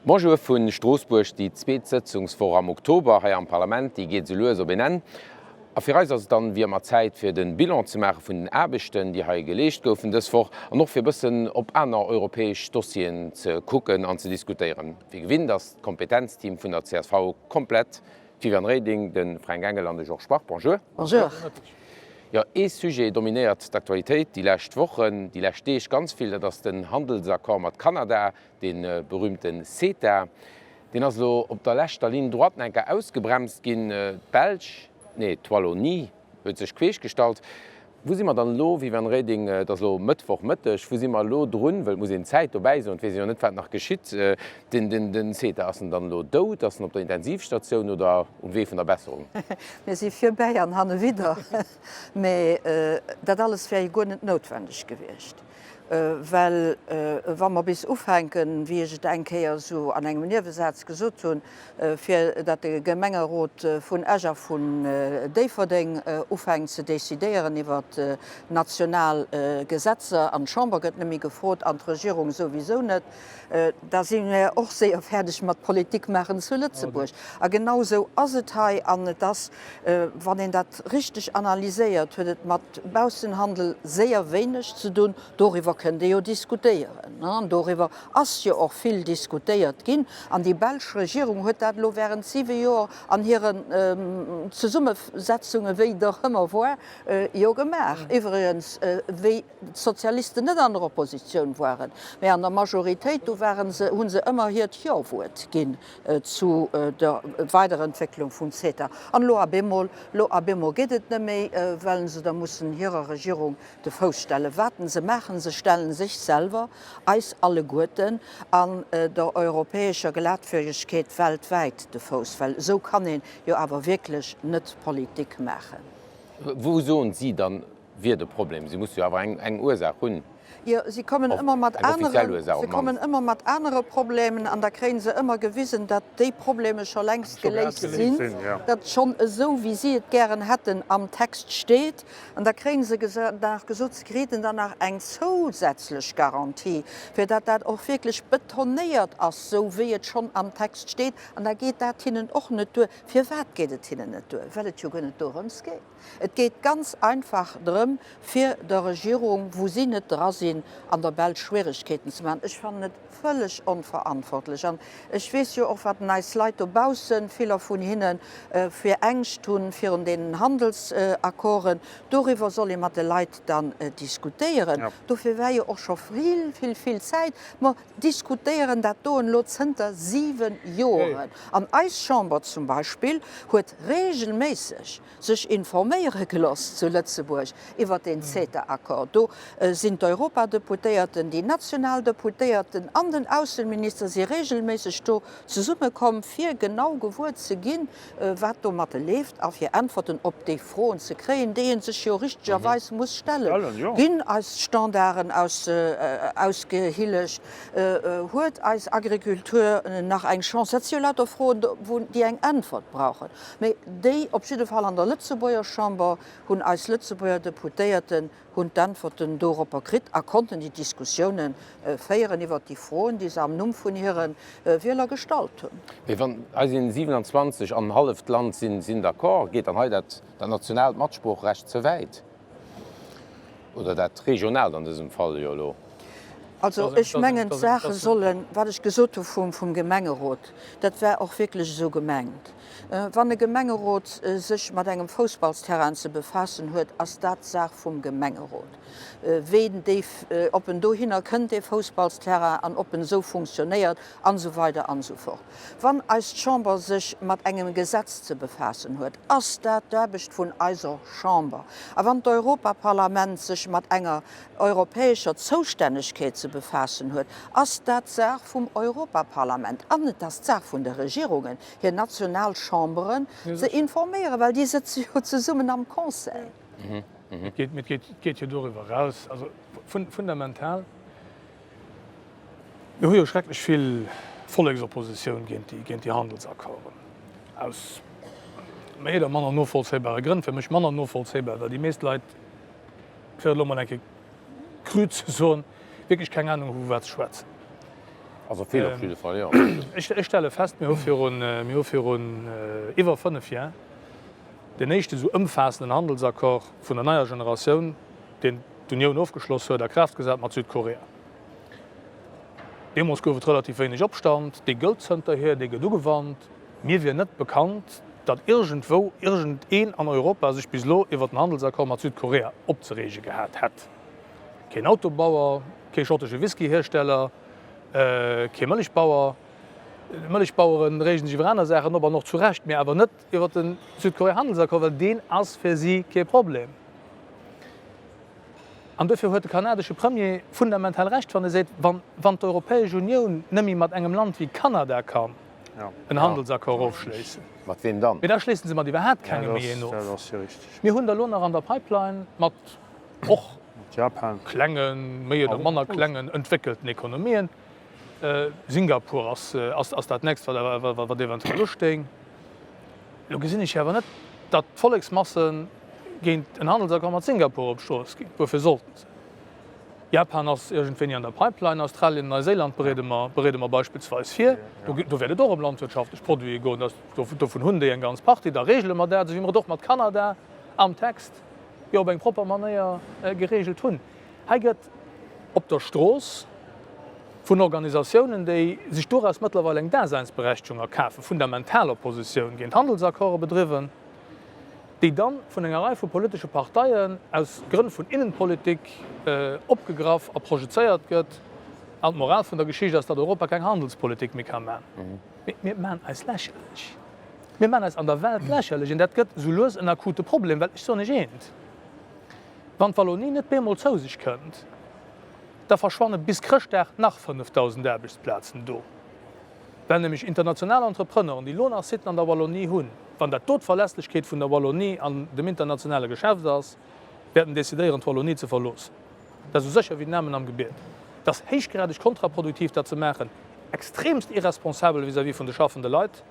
Bonjour vu Stroossbuerg. Déi zweet Sëtzungswoch am Oktober hei am Parlament, déi geet esou lues op een Enn. A fir eis ass et dann wéi ëmmer Zäit fir de Bilan ze maache vun den Aarbechten, déi hei geleescht goufen dës Woch an och fir e bëssen op aner europäesch Dossieren ze kucken an ze diskutéieren. Wéi gewinnt ass d'Kompetenzteam vun der csv komplett, D'Viviane Reding, de Fränk Engel an de Georges Bach. Bonjour. Bonjour. Jo, ee Sujet dominéiert d'Aktualitéit déi lescht Wochen, déi lescht Deeg ganz vill, dat ass den Handelsaccord mat Kanada, dee berühmte CETA. Deen ass elo op der leschter Ligne droite nach eng Kéier ausgebremst ginn. D'Belsch, nee d'Wallonie huet sech queesch gestallt. Wou si mer dann elo, Viviane Reding, et ass elo Mëttwochmëtteg, wou si mer elo drun, well et muss een d'Zäit dobäi soen, et weess een jo net, wat nach geschitt, den CETA, ass en dann elo dout, ass en op der Intensivstatioun oder um Wee vun der Besserung? Mir si virbäi an hannewidder, mä dat alles wär jo guer net noutwendeg gewiescht. Well wa mer bis ufänken, wéi ech et eng Kéier esou an engem Niewesaz gesot hunn, fir datt de Gemengerot vun Esch a vun Déifferdeng ufänkt ze decidéieren iwwer national Gesetzer an d'Chamber gëtt net méi gefrot an d'Regierung souwisou net, da si mir och séier fäerdeg mat Politik maachen zu Lëtzebuerg. A genau esou ass et hei. An et ass, wann een dat richteg analyséiert, huet et mat Baussenhandel séier wéineg ze dunn. Doriwwer kënnt ee jo diskutéieren. An doriwwer ass jo och vill diskutéiert ginn. An déi belsch Regierung huet dat elo während siwe Joer an hiren Zesummesetzungen, wéi et och ëmmer war, jo gemaach. Iwwregens, wéi d'Sozialisten net an der Oppositioun waren, mä an der Majoritéit, do ware se, hu se ëmmer hiert Jo-Wuert ginn zu der Weiderentwécklung vum CETA. An elo ab eemol, elo ab eemol geet et net méi, well se da mussen hirer Regierung de Fouss stellen. Wat se maachen, se stellen sech selwer, eis alleguerten an der europäescher Glatwürdigkeet weltwäit de Fouss, well esou kann ee jo awer wierklech net Politik maachen. Wou soen si dann, wier de Problem? Si musse jo awer eng Ursaach hunn. Jo, si kommen ëmmer mat aneren, se kommen ëmmer mat anere Problemen an da kréie se ëmmer gewisen, datt déi Probleme scho längst geléist sinn, datt schonn esou, wéi si et gären hätten, am Text steet. An da kréie se nach gesot, se kriten dann nach eng zousätzlech Garantie, fir datt dat och wierklech betonéiert ass, esou wéi et schonn am Text steet. An da geet dat hinnen och net duer. Firwat geet et hinnen net duer? Well et jo guer net dorëms geet. Et geet ganz einfach drëm, fir der Regierung, wou si net dra sinn, an der Belsch Schwieregkeeten ze maachen. Ech fannen et vëlleg onverantwortlech. An ech weess jo och, wat eis Leit dobaussen, viller vun hinnen, fir Ängscht hunn virun deenen Handelsaccorden. Doriwwer soll ee mat de Leit dann diskutéieren. Dofir war jo och scho vill, vill, vill Zäit. Mer diskutéieren dat doen elo zënter 7 Joren. An eis Chamber zum Beispill huet regelméisseg sech informéiere geloss zu Lëtzebuerg iwwert deen CETA-Accord. Do sinn d'Europadeputéierten, déi national Deputéierten an den Ausseminister si regelméisseg do zesummekomm, fir genau gewuer ze ginn, wat domatte leeft a fir Äntwerten op déi Froen ze kréien, déi ee sech jo richtegerweis muss stellen. Ginn eis Standarden ausgehillegt? Huet eis Agriculture nach eng Chance? Dat si jo lauter Froen, déi eng Äntwert brauchen. Mä déi op jidde Fall an der Lëtzebuerger Chamber hunn eis Lëtzebuerger Deputéierten hunn d'Äntwerten doropper kritt a konnten déi Diskussiounen féieren iwwert déi Froen, déi se am Numm vun hire Wieler gestallt hunn. Mee wann hei sinn 27 an en halleft Land sinn sinn d'accord, geet dann hei dat nationaalt Matsproocherecht ze wäit? Oder dat regionaalt an dësem Fall jo elo? Also ech mengen, d'Saache sollen, wat ech gesot hu vum Gemengerot, dat war och wierklech esou gemengt. Wann e Gemengerot sech mat engem Foussballsterrain ze befaassen huet, ass dat d'Saach vum Gemengerot, ween déi, ob en dohinner kënnt, dee Foussballsterrain, an ob en esou funktionéiert, an esou weider an esou fort. Wann eis Chamber sech mat engem Gesetz ze befaassen huet, ass dat d'Aarbecht vun eiser Chamber. A wann d'Europaparlament sech mat enger europäescher Zoustännegkeet ze befaassen huet, ass dat d'Saach vum Europaparlament. An et ass d'Saach vun de Regierungen, hir national Chamberen ze informéieren, well déi sëtze jo zesummen am Conseil. Et geet jo doriwwer eraus, also fundamental, mir hu jo schrecklech vill Volleksoppositioun géint déi Handelsaccorden, aus méi oder manner novollzéibare Grënn, fir mech manner novollzéibar, well déi meescht Leit, fir et elo emol eng Kéier cru ze soen, wierklech keng Anung hu vu wat se schwätzen. Also vill op jidde Fall, jo. Ech stelle fest, mir hu virun, mir hu virun iwwer 5 Jar deen éischte esou ëmfaassenden Handelsaccord vun der neier Generatioun, deen d'Unioun ofgeschloss huet, a Kraaft gesat mat Südkorea. Deemools gouf et relativ wéineg Opstand. Dee gëllt zënterhier, dee gëtt ugewannt. Mir wier net bekannt, datt iergendwou iergendeen an Europa sech bis elo iwwert den Handelsaccord mat Südkorea opzereege gehat hätt. Keen Autobauer, kee schottesche Whiskyhiersteller, kee Mëllechbauer. D'Mëllechbauere reegen sech iwwer aner Saachen op, an och zu Recht, mee awer net iwwer de Südkorea-Handelsaccord, well deen ass fir si kee Problem. An duerfir huet de kanadesche Premier fundamental Recht, wann e seet, wann d'Europäesch Unioun nëmme mat engem Land wéi Kanada kann en Handelsaccord ofschléissen, Mat weem dann? Mee da schléissen se mat iwwerhaapt kengem méi een of. Mir hunn der elo nach an der Pipeline mat och klengen, méi oder manner klengen entwéckelten Ekonomien. Singapur ass dat nächst, wat eventuell ustéing. Elo gesinn ech awer net, datt d'Volleksmasse géint en Handelsaccord mat Singapur op d'Strooss ginn. Wuerfir sollten se? Japan ass iergendwéini an der Pipeline, Australien an Neuséiland bereede mer, bereede mer beispillsweis vir. Do, do wäert et och ëm landwirtschaftlech Produite goen. Dat, dovun hunn déi eng ganz Partie. Da regele mer dat, esou wéi mer et och mat Kanada am Text jo op eng propper Manéier geregelt hunn. Hei gëtt op der Strooss vun Organisatiounen, déi sech doraus mëttlerweil eng Daseinsberechtegung erkafen, fundamental Oppositioun géint Handelsaccorde bedriwwen, déi dann vun enger Rei vu politesche Parteien aus Grënn vun Innenpolitik opgegraff a projezéiert gëtt. An d'Moral vun der Geschicht ass, datt Europa keng Handelspolitik méi ka man. Mee mir man eis lächerlech. Mir man eis an der Welt lächerlech. An dat gëtt esou lues en akute Problem, well ech soen Iech eent, Wann d'Wallonie net bemol zou sech kënnt, da verschwanne bis Chrëschtdag nach 5.000 Aarbechtsplazen do, well nämlech international Entrepreneuren, déi elo nach Siten an der Wallonie hunn, wann dat do d'Verlässlechkeet vun der Wallonie an dem internationale Geschäft ass, wäerten decidéieren, d'Wallonie ze verloossen. Dat ass esou sécher wéi den Amen am Gebiet. Et ass héichgradig kontraproduktiv, dat ze maachen, extremst irresponsabel vis-à-vis vun de schaffende Leit.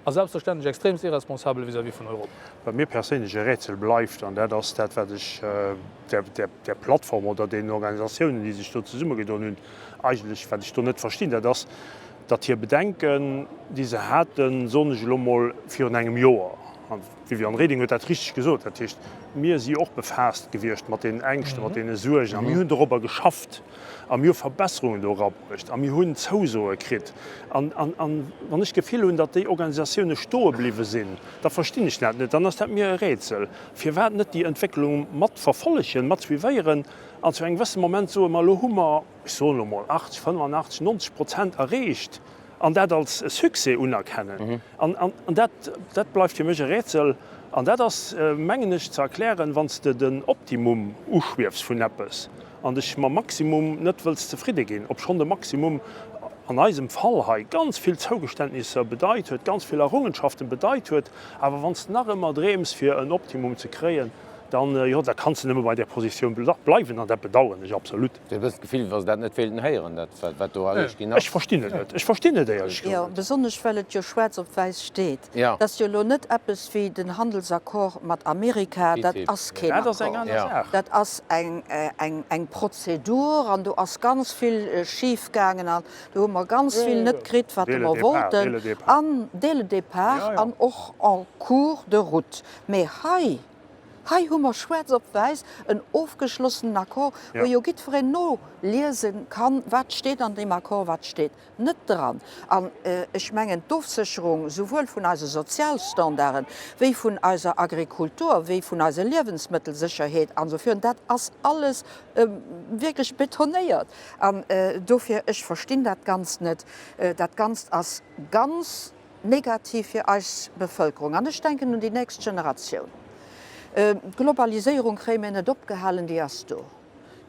A selbstverständlech extremst irresponsabel vis-à-vis vun Europa. Wat mir perséinlech e Rätsel bleift, an dat ass dat, wat ech där Plattform oder deenen Organisatiounen, déi sech do zesummegedoen hunn, eigentlech, wat ech do net verstinn, dat ass, datt hir Bedenken, déi se haten, soen ech elo mol, virun engem Joer, an d'Viviane Reding huet dat richteg gesot, dat heescht, mir si och befaasst gewiescht mat deenen Ängschten, mat deene Suergen a mir hunn dorobber geschafft a mir hu Verbesserungen do erabruecht a mir hunn Zousoe kritt. An wann ech d'Gefill hunn, datt déi Organisatioune stoe bliwwe sinn, da verstinn ech dat net, dann ass dat mir e Rätsel. Firwat net déi Entwécklung mat verfollegen, mat suivéieren an zu engem gewësse Moment soen, ma elo hu mer, ech soen elo mol 80, 85, 90 Prozent erreecht an dat als e Succès unerkennen. An dat, dat bleift fir mech e Rätsel. An dat ass, mengen ech, ze erklären, wann s de den Optimum uschwiefs vun eppes an dech mam Maximum net wëlls zefridde ginn, obschonn de Maximum an eisem Fall hei ganz vill Zougeständnisser bedeit huet, ganz vill Errungenschaften bedeit huet, awer wann s de nach ëmmer dreems fir en Optimum ze kréien, dann, jo, da kanns de nëmme bei där Positioun bleiwen an dat bedauern ech absolut. Ech hu e bëssen d'Gefill, wéi wa se dat net wéilten héieren, dat wat do erreecht ginn ass. Ech verstinn et net. Ech verstinn et éierlech gesot net. Jo, besonnesch well et jo schwaarz op wäiss steet. Jo. Dat ass jo elo net eppes wéi den Handelsaccord mat Amerika, dat ass keen Dat ass eng Accord. aner Saach. Dat ass eng, eng, eng Prozedur an do ass ganz vill schif gaangen an do hu mer ganz vill net kritt, wat Dès le mer départ, dès wollten. le départ. An dès le départ Ja, ja. an och en cours de route. Mee hei, hei hu mer schwaarz op wäiss en ofgeschlossenen Accord, wou jo jiddwereen noliese kann, wat steet an deem Accord, wat steet net dran. An ech mengen, d'Ofsécherung souwuel vun eise Sozialstandarden, wéi vun eiser Agrikultur, wéi vun eiser Liewensmëttelsécherheet an esou virun, dat ass alles wierklech betonéiert. An dofir, ech verstinn dat Ganzt net. Dat Ganzt ass ganz negativ fir eis Bevëlkerung. An ech denken un déi nächst Generatioun. D'Globaliséierung kréie mir net opgehalen, déi ass do.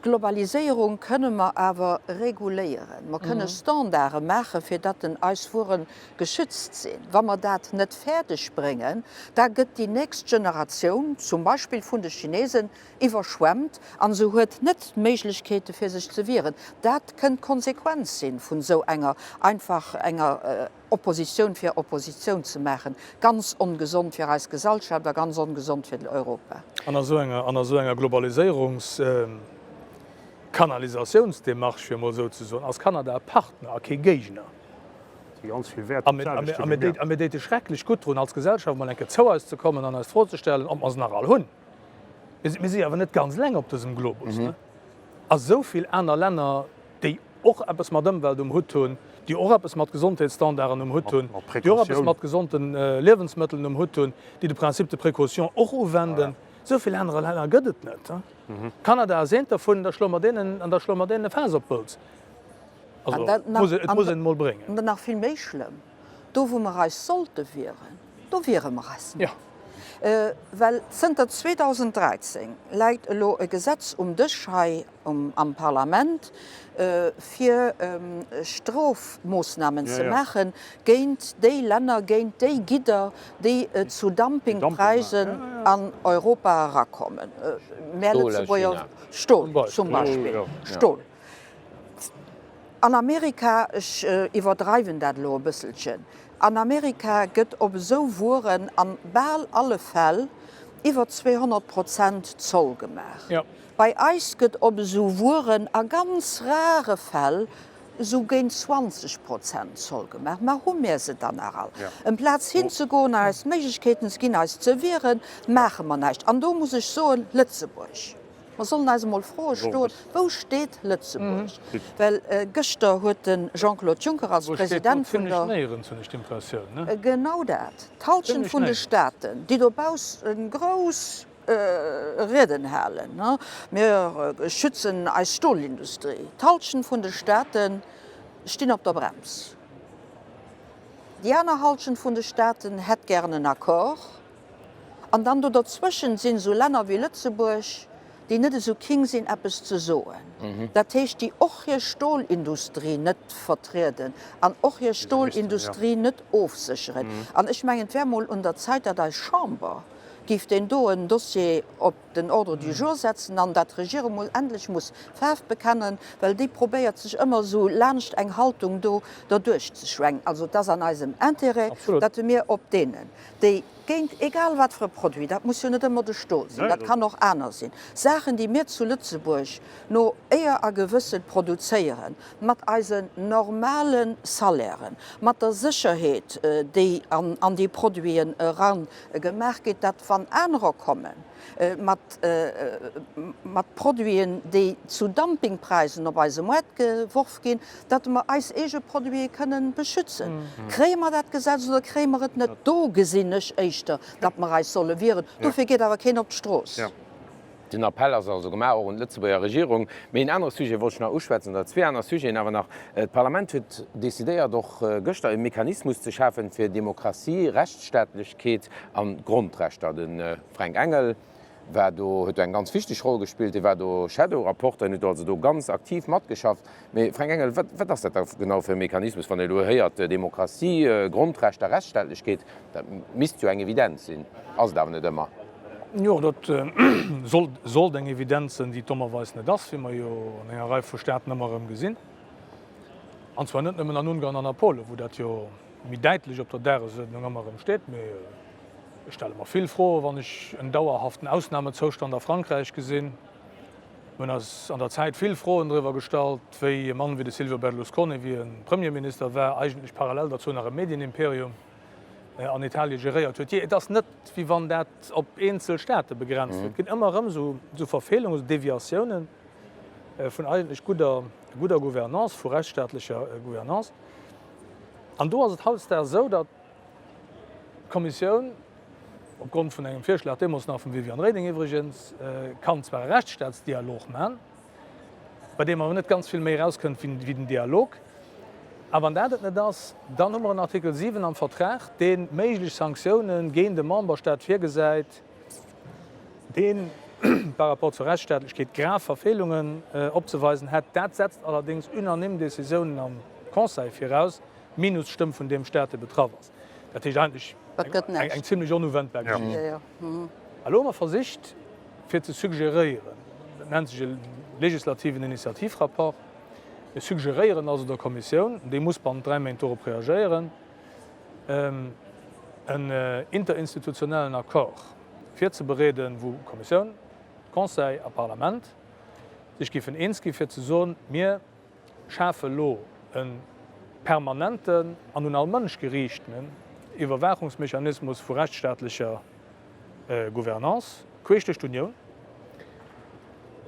D'Globaliséierung kënne mer awer reguléieren. Mer kënne Standarde maachen, fir datt den eis Wuere geschützt sinn. Wa mer dat net fäerdeg bréngen, da gëtt déi nächst Generatioun, zum Beispill vun de Chinesen, iwwerschwemmt an se huet net d'Méiglechkeete fir sech ze wieren. Dat kënnt d'Konsequenz sinn vun esou enger einfach enger Oppositioun fir Oppositioun ze maachen. Ganz ongesond fir eis Gesellschaft a ganz ongesond fir Europa. An a sou enger, an a sou enger Globaliséierungskris. Kanalisatiounsdemarche, fir emol esou ze soen, ass Kanada e Partner a kee Géigner. A mir déite schrecklech gutt drun, als Gesellschaft emol eng Kéier zou eis ze kommen an eis d'Fro ze stellen, ob mer se nach all hunn. Mir si awer net ganz eleng op dësem Globus. A sou vill aner Länner, déi och eppes mat Ëmwelt um Hutt hunn, déi och eppes mat Gesondheetsstandarden um Hutt hunn, déi och eppes mat gesonde Liewensmëttelen um Hutt hunn, déi de Principe de précaution och uwenden. Sou vill aner Länner gëtt et net. Kanada ass eent dervun, da schloe mer deenen, an da schloe mer deenen e Faass op d'Bouz. Also, et muss, et muss een emol bréngen. An nach vill méi schlëmm, do wou mer eis sollte wieren, do wiere mer eis net. Well zënter 2013 läit elo e Gesetz um Dësch hei am Parlament, fir Strofmoossnamen ze maache géint déi Länner, géint déi Gidder, déi zu Dumpingpreisen an Europa erakommen. Mär Lëtzebuerger, Stol zum Beispill, Stol. An Amerika, ech iwwerdreiwen dat elo e bësselchen, an Amerika gëtt op esou Wueren an bal alle Fäll iwwer 200 Prozent Zoll gemaach. Bei eis gëtt op esou Wueren a ganz rare Fäll esou géint 20 Prozent Zoll gemaach. Ma hu mir se dann nach all? Emplaz hinzegoen a eis Méiglechkeeten ze ginn, eis ze wieren, maache mer näischt. An do muss ech soen, Lëtzebuerg. Mer sollen eis emol Froe stoen, Wou steet Lëtzebuerg? Well gëschter huet de Jean-Claude Juncker als President vun der. Genau dat. D'Halschent vun de Staaten, déi dobausse grouss Rieden halen, Mir schützen eis Stolindustrie. D'Halschent vun de Staate stinn op der Brems. Déi aner Halschent vun de Staaten hätt gären en Accord. An dann do derzwëschen sinn esou Länner wéi Lëtzebuerg, déi net esou king sinn eppes ze soen, dat heescht déi och hir Stolindustrie net vertrieden an och hir Stolindustrie net ofsécheren. An ech mengen, et wär mol un der Zäit, datt eis Chamber géif deen doen Dossier op den Ordre du jour setzen an datt d'Regierung mol endlech muss Faarf bekennen, well déi probéiert sech ëmmer esou laanscht eng Haltung do derduerch ze schwängen. Also et ass an eisem Intérêt, datt mir op deenen, déi géint egal wat fir e Produit, dat muss jo net ëmmer de Stol sinn, dat kann och aner sinn, Saachen, déi mir zu Lëtzebuerg no Éier a Gewëssen produzéieren, mat eisen normale Salairen, mat der Sécherheet, déi an déi Produiten era gemaach gétt, datt wann anerer kommen mat mat Produiten, déi zu Dumpingpreisen op eise Moart geworf ginn, datt mer eis eege Produite kënnen beschützen. Kréie mer dat Gesetz oder kréie mer et net? Do gesinn ech éischter, datt mer eis solle wieren. Dofir geet awer keen op d'Strooss. Den Appell ass also gemaach, och un d'Lëtzebuerger Regierung. Mee en anere Sujet wollt ech nach uschwätzen, oder zwee aner Sujeten awer nach. D'Parlament huet decidéiert, och gëschter e Mechanismus ze schafen, fir Demokratie, Rechtsstaatlechkeet an d'Grondrechter. De Fränk Engel war do, huet do eng ganz wichteg Roll gespillt. Hie war do Shadow-Rapporteur, hien huet do also do ganz aktiv matgeschafft. Mee Fränk Engel, wat, wat ass dat da genau fir e Mechanismus, wann ee elo héiert, Demokratie, Grondrechter, Rechtsstaatlechkeet, dat misst jo eng Evidenz sinn, ass et awer net ëmmer. Jo, dat sollt, sollt eng Evidenz sinn, déi et dommerweis net ass, wéi mer jo an enger Rei vu Staaten ëmmer erëm gesinn. An zwar net nëmmen an Ungarn an a Polen, wou dat jo méi däitlech op der Dagesuerdnung ëmmer erëm steet, mee ech stelle mer vill Froen, wann ech en dauerhaften Ausnahmezoustand a Frankräich gesinn. Mir hunn eis an der Zäit vill Froen driwwer gestallt, wéi e Mann wéi de Silvio Berlusconi, wéi e Premierminister war, eigentlech parallel derzou nach e Medienimperium an Italien geréiert huet. Jee, et ass net, wéi wann dat op eenzel Staate begrenzt wier. Et ginn ëmmer erëm esou Verfeelungen, esou Deviatiounen vun eigentlech gudder, gudder Gouvernance, vu rechtsstaatlecher Gouvernance. An do ass et hautdesdaags esou, datt d'Kommissioun, opgrond vun engem Virschlag deemools nach vum Viviane Reding iwwregens, kann zwar e Rechtsstaatsdialog man, bei deem awer net ganz vill méi erauskënnt wéi den Dialog. A wann dat et net ass, dann hu mer en Artikel 7 am Vertrag, dee méiglech Sanktiounen géint e Memberstaat virgesäit, dee par rapport zur Rechtsstaatlechkeet grav Verfeelungen opzeweisen hätt. Dat setzt allerdéngs unanime Décisiounen am Conseil viraus, minus d'Stëmm vun deem Staat, dee betraff ass. Dat heescht eigentlech eng zimlech onuwendbar Geschicht. A lo hu mer versicht, fir ze suggeréieren, dat nennt sech e legislativen Initiativrapport, mir suggeréieren also der Kommissioun, déi muss bannent dräi Méint dorop reagéieren, en interinstitutionellen Accord virzebereeden, wou Kommissioun, Conseil a Parlament. Sech géifen eens gi fir ze soen, mir schafe lo e permanenten an un all Mënsch geriichtenen Iwwerwaachungsmechanismus vu rechtsstaatlecher Gouvernance queesch duerch d'Unioun,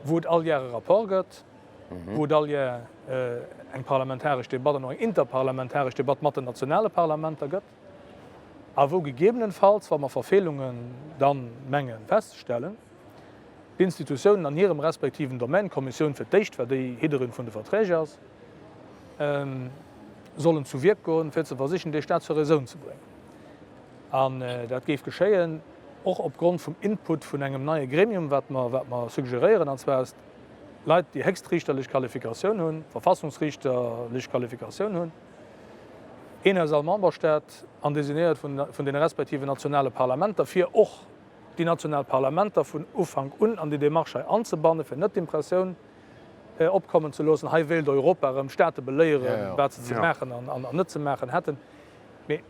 wou et all Jar e Rapport gëtt, wou et all Jar eng parlamentaresch Debatt an och eng interparlamentaresch Debatt mat den nationale Parlamenter gëtt a wou gegebenenfalls, wa mer Verfeelungen dann mengen festzestellen, d'Institutiounen an hirem respektiven Domaine, d'Kommissioun fir d'éischt, well déi Hidderin vun de Verträg ass, sollen zu Wierk goen, fir ze versichen, dee Stat zur Raison ze bréngen. An dat géif geschéien och opgrond vum Input vun engem neie Gremium, wat mer, wat mer suggeréieren, an zwar aus Leit, déi héchstriichterlech Qualifikatioun hunn, verfassungsriichterlech Qualifikatioun hunn, een aus all Memberstat an designéiert vun, vun deene respektiven nationale Parlamenter, fir och déi national Parlamenter vun Ufank un an déi Démarche hei anzebannen, fir net d'Impressioun opkommen ze loossen, hei wéilt Europa erëm d'State beléieren, wat se ze maachen an net ze maachen hätten. Mee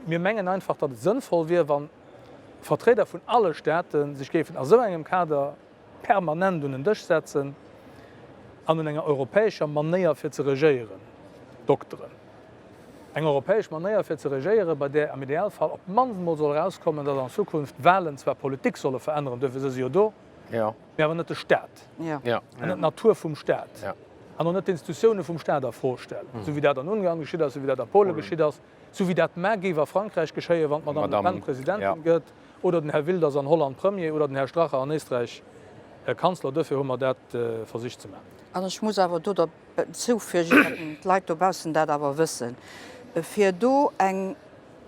mir mengen einfach, datt et sënnvoll wier, wa Vertrieder vun alle State sech géifen a sou engem Kader permanent un en Dësch setzen an un enger europäescher Manéier fir ze regéieren dokteren. Eng europäesch Manéier fir ze regéieren, bei där am Idealfall op d'mannst emol soll erauskommen, datt an Zukunft Wahlen zwar Politik solle veränneren, duerfir si se jo do, mee awer net de Staat an net d'Natur vum Staat an och net d'Institutioune vum Staat a Fro stellen, esou wéi dat an Ungarn geschitt ass, esou wéi dat a Pole geschitt ass, esou wéi dat mar géif a Frankräich geschéien, wann d'Madame Le Pen Presidentin gëtt oder den Här Wilders an Holland Premier oder den Här Strache an Éisträich Kanzler. Duerfir hu mer dat versicht ze maachen. An ech muss awer do derzoufügen, datt d'Leit dobaussen dat awer wëssen, fir do eng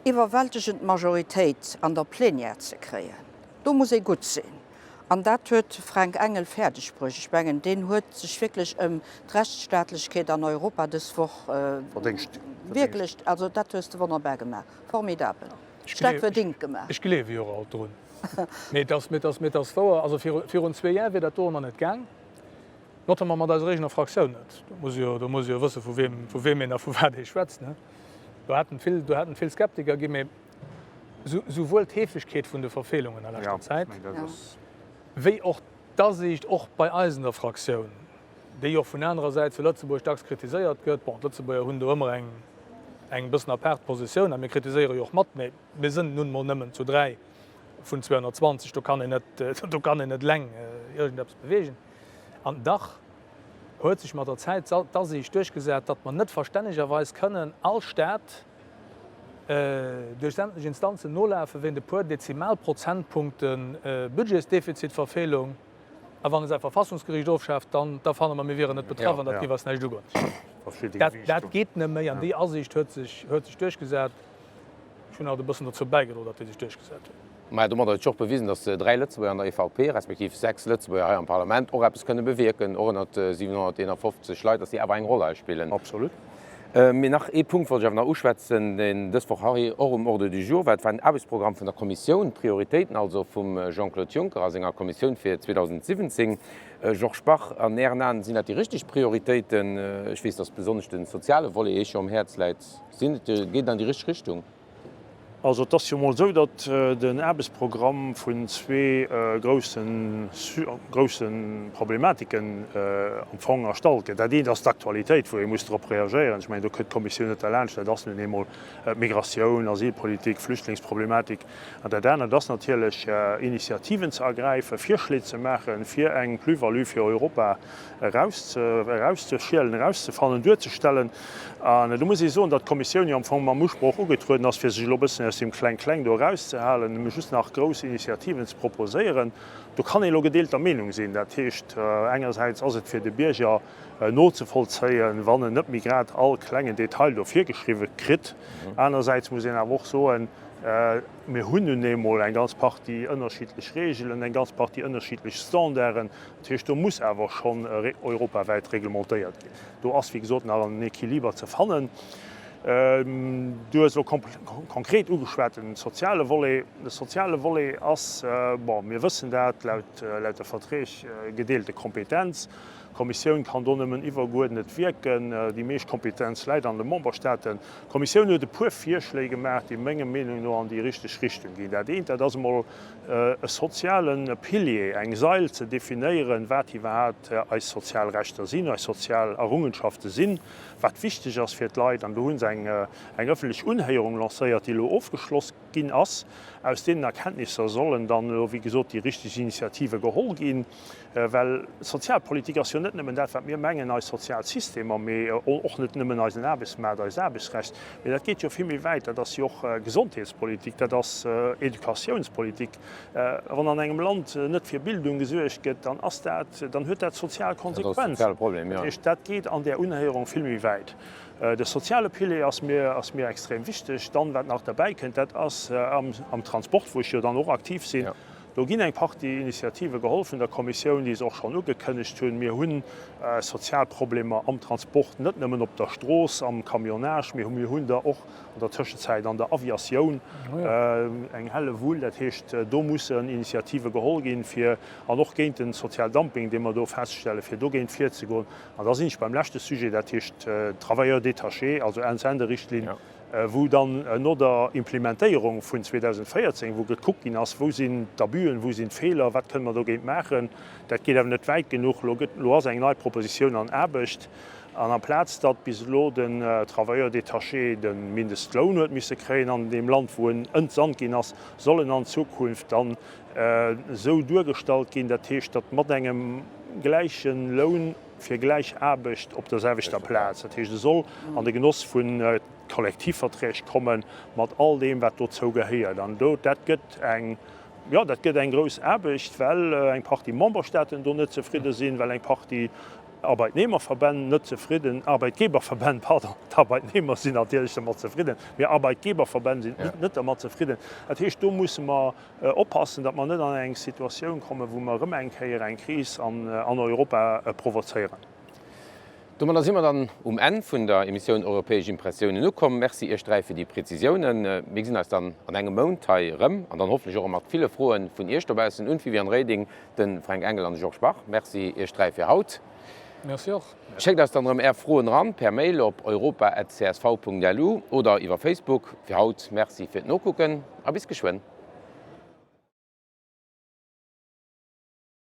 iwwerwältegend Majoritéit an der Plénière ze kréien, do muss ee gutt sinn. An dat huet de Fränk Engel fäerdeg bruecht. Ech mengen, deen huet sech wierklech ëm d'Rechtsstaatlechkeet an Europa dës Woch wierklech, also dat hues de wonnerbar gemaach, formidabel, staark verdingt gemaach. Ech gleewe jo och alt drun. Mee et ass, mee et ass, mee et ass wouer, also virun zwee Jar wier dat do nach net gaang, notamment mat eiser eegener Fraktioun net. Do muss ee jo, do muss ee jo wësse vu weem, vu weem een a vu wat ee schwätzt, ne. Do haten vill, do haten vill Skeptiker ginn, mee souwuel d'Heefegkeet vun de Verfeelungen a leschter Zäit, wéi och d'Asiicht och bei eis an der Fraktioun, déi och vun anerer Säit zu Lëtzebuerg dacks kritiséiert gëtt, bon, d'Lëtzebuerger hunn do ëmmer eng eng bëssen apaart Positioun a mir kritiséiere jo och mat, mä mir sënn nun emol nëmmen zu 3 vun 220, do kann een net, do kann een net eleng iergendeppes beweegen. An dach huet sech mat der Zäit d'Asiicht duerchgesat, datt mer net verstännegerweis kënnen all Stat, duerch sämtlech Instanzen nolafe wéint e puer Dezimalprozentpunkte Budgetsdefizitverfeelung, a wann e säi Verfassungsgeriicht ofschaaft, dann da fanne mer, mir wieren net betraff an dat géif eis näischt ugoen. Dat, dat geet net méi an déi Asiicht huet sech, huet sech duerchgesat. Ech hunn alt e bëssen dozou bäigedroen, datt déi sech duerchgesat huet. Mä domadder huet sech och bewisen, datt 3 Lëtzebuerger an der EVP, respektiv 6 Lëtzebuerger hei am Parlament och eppes kënne bewierken, och ënnert 751 Leit, datt déi awer eng Roll hei spillen. Absolut. Mee nach ee Punkt wollt ech awer nach uschwätzen, deen dës Woch hei och um Ordre du jour war. Et war den Aarbechtsprogramm vun der Kommissioun, d'Prioritéiten also vum Jean-Claude Juncker a senger Kommissioun fir 2017. Georges Bach, an Ären Aen, sinn dat déi richteg Prioritéiten? Ech weess, datt besonnesch de soziale Volet Iech jo um Häerz läit. Sinn et, geet et an déi richteg Richtung? Also et ass jo emol esou, datt den Aarbechtsprogramm vun zwee groussen, grousse Problematiken am Fong erstallt gëtt. Dat eent ass d'Aktualitéit, wou ee muss drop reagéieren. Ech mengen, do kënnt d'Kommissioun net derlaanscht. Dat ass nun eemol d'Migratioun, Asylpolitik, Flüchtlingsproblematik. An dat anert ass natierlech, Initiativen ze ergräifen, Virschléi ze maachen, fir eng Plus-value fir Europa erauszeschielen, erauszefannen, duerzestellen. An do muss ee soen, datt d'Kommissioun jo am Fong mam Usproch ugetrueden ass, fir sech elo e bëssen aus deem Kleng-Kleng do erauszehalen, nëmme just nach grouss Initiativen ze proposéieren. Do kann ee elo gedeelter Meenung sinn. Dat heescht, engersäits ass et fir de Bierger nozevollzéien, wann en net méi grad all klengen Detail do virgeschriwwe kritt. Anersäits muss een awer och soen, mir hunn nun eemol eng ganz Partie ënnerschiddlech Regeln, eng ganz Partie ënnerschiddlech Standarden. Dat heescht, do muss awer schonn europawäit reglementéiert ginn. Do ass, wéi gesot, nach en Equiliber ze fannen. Du hues elo konkret ugeschwat den soziale Volet. De soziale Volet ass, bon, mir wëssen dat, laut, laut de Verträg gedeelte Kompetenz. D'Kommissioun kann do nëmmen iwwerguerdnet wierken. Déi meescht Kompetenz läit an de Memberstaaten. D'Kommissioun huet e puer Virschléi gemaach, déi menger Meenung no an déi richteg Richtung ginn. Dat eent, dat ass emol e soziale Pilier, eng Sail ze definéieren, wat iwwerhaapt eis sozial Rechter sinn, eis sozial Errungenschafte sinn, wat wichteg ass fir d'Leit. An do hu se eng ëffentlech Unhéierung lancéiert, déi elo ofgeschloss ginn ass. Aus deenen Erkenntnisser sollen dann elo, wéi gesot, déi richteg Initiative geholl ginn. Well Sozialpolitik ass jo net nëmmen dat, wat mir mengen, eis sozial Systemer, mee och net nëmmen eisen Aarbechtsmaart, eist Aarbechtsrecht, mee dat geet jo vill méi wäit. Dat ass jo och Gesondheetspolitik, dat ass Educatiounspolitik. Wann an engem Land net fir Bildung gesuergt gëtt, dann ass dat, dann huet dat sozial Konsequenzen. Dat heescht, dat geet an där Unhéierung vill méi wäit. De soziale Pilier ass mir, ass mir extrem wichteg. Dann, wat nach derbäikënnt, dat ass am Transport, wou ech jo dann och aktiv sinn, Do ginn eng Partie Initiative geholl vun der Kommissioun, déi se och schonn ugekënnegt hunn. Mir hu sozial Problemer am Transport, net nëmmen op der Strooss, am Camionnage, mee mir hunn der och an der Tëschenzäit an der Aviatioun eng Hellewull. Dat heescht, do mussen Initiative geholl ginn, fir, an och géint den Sozialdumping, dee mer do feststellen, fir dogéint virzegoen. An da sinn ech beim leschte Sujet, dat heescht d'Travailleurs détachés, also Entsenderichtlinn. wou dann no der Implementéierung vun 2014, wou gekuckt ginn ass, wou sinn d'Abüen, wou sinn d'Feeler, wat kënne mer dogéint maachen, dat geet awer net wäit genuch. Elo gëtt, elo ass eng nei Propositioun an Aarbecht, an amplaz datt bis elo den Travailleur détaché de Mindestloun huet misse kréien an deem Land, wou en entsandt ginn ass, soll en an Zukunft dann esou duergestallt ginn, dat heescht, datt mat engem gläiche Loun, fir gläich Aarbecht op der selwechter Plaz. Dat heescht, e soll an de Genoss vu Kollektivverträg komme mat all deem, wat dozou gehéiert. An do, dat gëtt eng, jo, dat gëtt eng grouss Aarbecht, well eng Partie Memberstaaten do net zefridde sinn, well eng Partie Arbeitnehmerverbänn net zefridden, Arbeitgeberverbänn, pardon, d'Arbeitnehmer sinn natierlech dermat zefridden, mee Arbeitgeberverbänn sinn net dermat zefridden. Dat heescht, do musse mer Oppassen, datt mer net an eng Situatioun kommen, wou mer erëm eng Kéier eng Kris an Europa provozéieren. Domadder si mer dann um Enn vun der Emissioun Europäesch Impressiounen ukomm. Merci Iech 3 fir déi Präzisiounen. Mir gesinn eis dann an engem Mount hei erëm an dann hoffentlech och erëm mat ville Froen vun Iech dobaussen. Un d'Viviane Reding, de Fränk Engel an de Georges Bach. Merci Iech 3 fir haut. Merci och. Schéckt eis dann erëm Är Froen eran per Mail op europa@csv.lu oder iwwer Facebook. Fir haut Merci fir d'Nokucken a bis geschwënn.